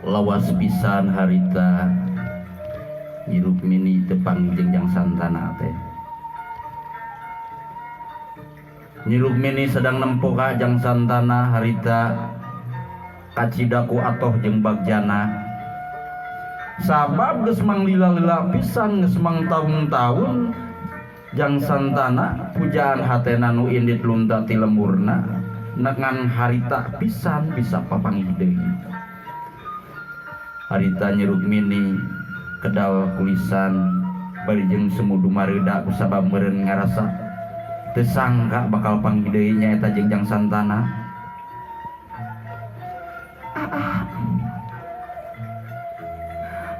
Lawas pisan harita Nyi Rukmini teu panggih jeung Jang Santana teh. Nyi Rukmini sedang nempo ka Jang Santana harita kacida ku atoh jeung bagjana. Sabab geus manglila-lila pisan geus mangtaun-taun Jang Santana pujaan hatena nu indit lunta ti lemburna ngan harita pisan bisa papanggih deui. Harita Nyi Rukmini kedal kulisan bari jeung sumudu mareuda kusabab meureun ngarasa teu sangka bakal panggih deui nyaeta jeung Jang Santana.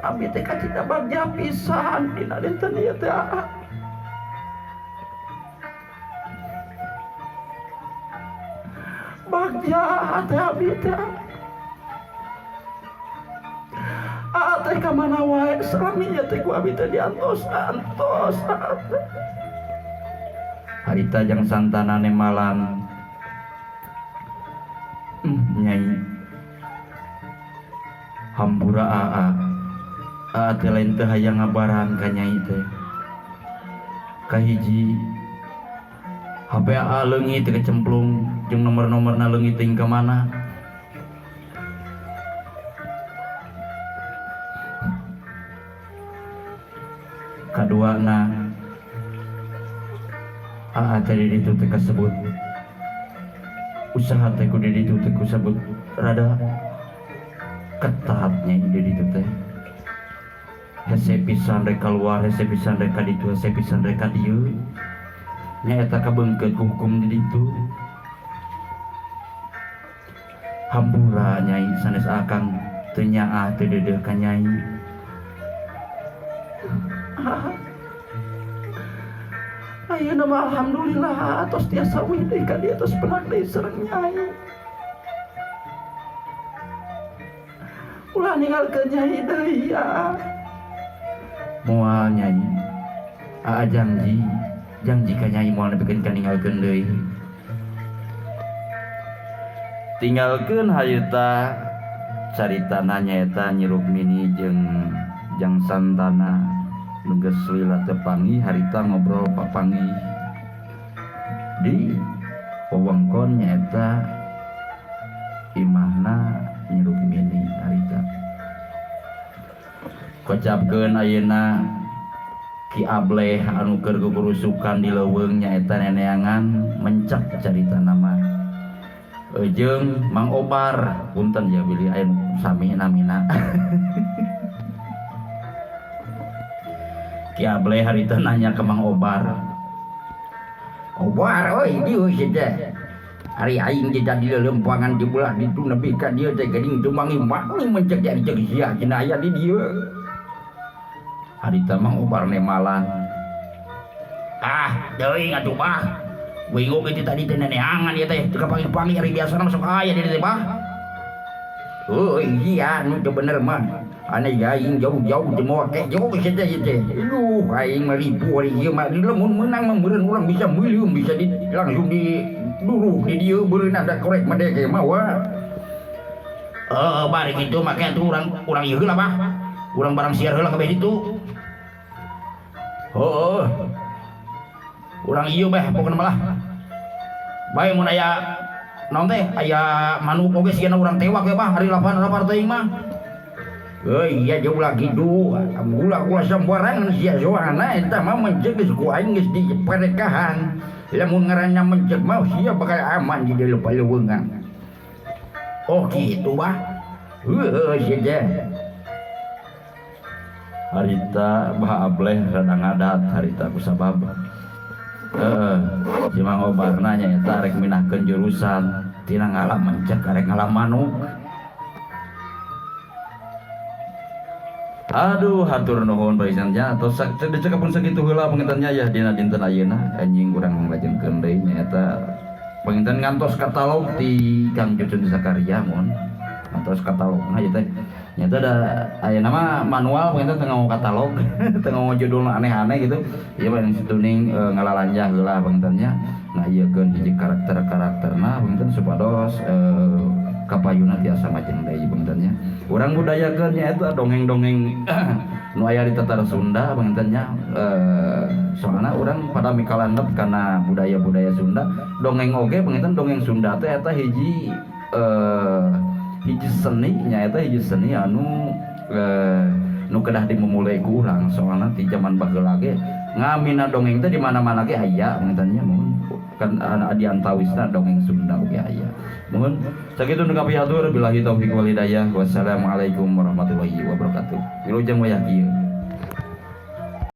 Abi teh kacida bagja pisan dina dinten ieu teh aa. Bagja teh abi teh. Aa teh ka mana wae salami ieu teh ku abi teh diantos-antos aa teh. Harita Jang Santana nemalan. Nyai. Hampura aa. Aa teh lain teu hayang ngabaran ka nyai teh. Kahiji HP aa leungit teh kecemplung jeung nomor-nomorna leungit teuing ka mana. Kaduana aa teh di ditu teh kasebut usaha teh ku di ditu teh kusebut rada ketat nya di ditu teh. Hese pisan rek kaluar, hese pisan rek ka ditu, hese pisan rek ka dieu. Nya eta kabeungkeut ku hukum di ditu. Hampura nyai sanes akang teu nyaah teu deudeuh ka nyai. Ayeuna mah alhamdulillah tos tiasa uih deui ka dieu tos penak deui sareng nyai. Ulah ninggalkeun nyai deui aa. Moal nyai. Aa janji, janji ka nyai moal nepikeun ka ninggalkeun deui. Tinggalkeun harita caritana nyaeta Nyi Rukmini jeung Jang Santana nu geus lila teu panggih harita ngobrol papanggih di wewengkon nyaeta imahna Nyi Rukmini harita. Kocapkeun ayeuna Ki Ableh anu keur kukurusukan di leuweung nyaeta neneangan mencak caritana mah. Jeung Mang Obar punten ya bilih aya nu sami namina. Ki Ableh harita nanya ke Mang Obar. Obar euy dieu sia teh. Ari aing teh tadi lelempangan di belah ditu nepi ka dieu teh geuning teu mangi-mangi mencek ari ceuk sia cenah aya di dieu. Harita Mang Obar nemalan. Ah, teuing atuh bah. Wingu ge tadi teh neneangan ieu teh teu kapanggih-panggih ari biasana mah sok aya di dieu teh bah. Heuh iya nu teu bener mah. Aneh aing jauh-jauh teu moal ke jauh sia teh ieu teh. Aduh aing mah ripuh ari ieu mah lamun meunang mah meureun urang bisa meuleum bisa di langsung di duruh di dieu meureun ada korek mah dege mah wa. Heuh bari kitu mah ke atuh urang ieu heula bah. Urang barang siar heula kabeh ditu. Heuh. Urang ieu beh pokona mah lah. Bae mun aya naon teh aya manuk oge sigana urang tewak we bah ari lapar-lapar teuing mah. Euy iya jauh lagi du. Ulah ulah sembarangan sia soalna eta mah mencek geus ku aing geus di parekahan. Lamun ngaranna mencek mah sia bakal aman di dieu paleuweungan. Oh kitu bah. Heueuh sia teh. Harita Bah Ableh rada ngadat harita ku sabab. Heeh, si Mang Obarna nyaeta rek minahkeun jurusan tina ngalam mencek arek ngalam manuk. Aduh hatur nuhun barisan nya tos dicekapun sakitu heula panginten nya ya dina dinten ayeuna anjing urang lajengkeun deui nyaeta panginten ngantos katalog ti Kang Cucun Zakaria mun ngantos katalogna ieu teh nyaeta da ayeuna mah manual panginten teu nganggo katalog teu nganggo judul aneh-aneh gitu ieu mah yang situning ngalalanjah heula panginten nya ngayekeun hiji karakter-karakterna panginten supados kapayuna tiasa majeng deui panginten nya. Urang budayakeun nyaeta dongeng-dongeng nu aya di Tatar Sunda panginten nya, soalna urang pada mikalandep kana budaya-budaya Sunda, dongeng oge panginten. Dongeng Sunda teh eta hiji hiji seni, nyaeta hiji seni anu nu kedah dimumule ku urang, soalna ti zaman baheula ge ngamina dongeng teh di mana-mana ge aya panginten nya. Mohon kan di antawisna dongeng Sunda oge aya. Mohon sakitu nu kapihatur, billahi taufik wal hidayah, wassalamualaikum warahmatullahi wabarakatuh. Wilujeng wayah kieu.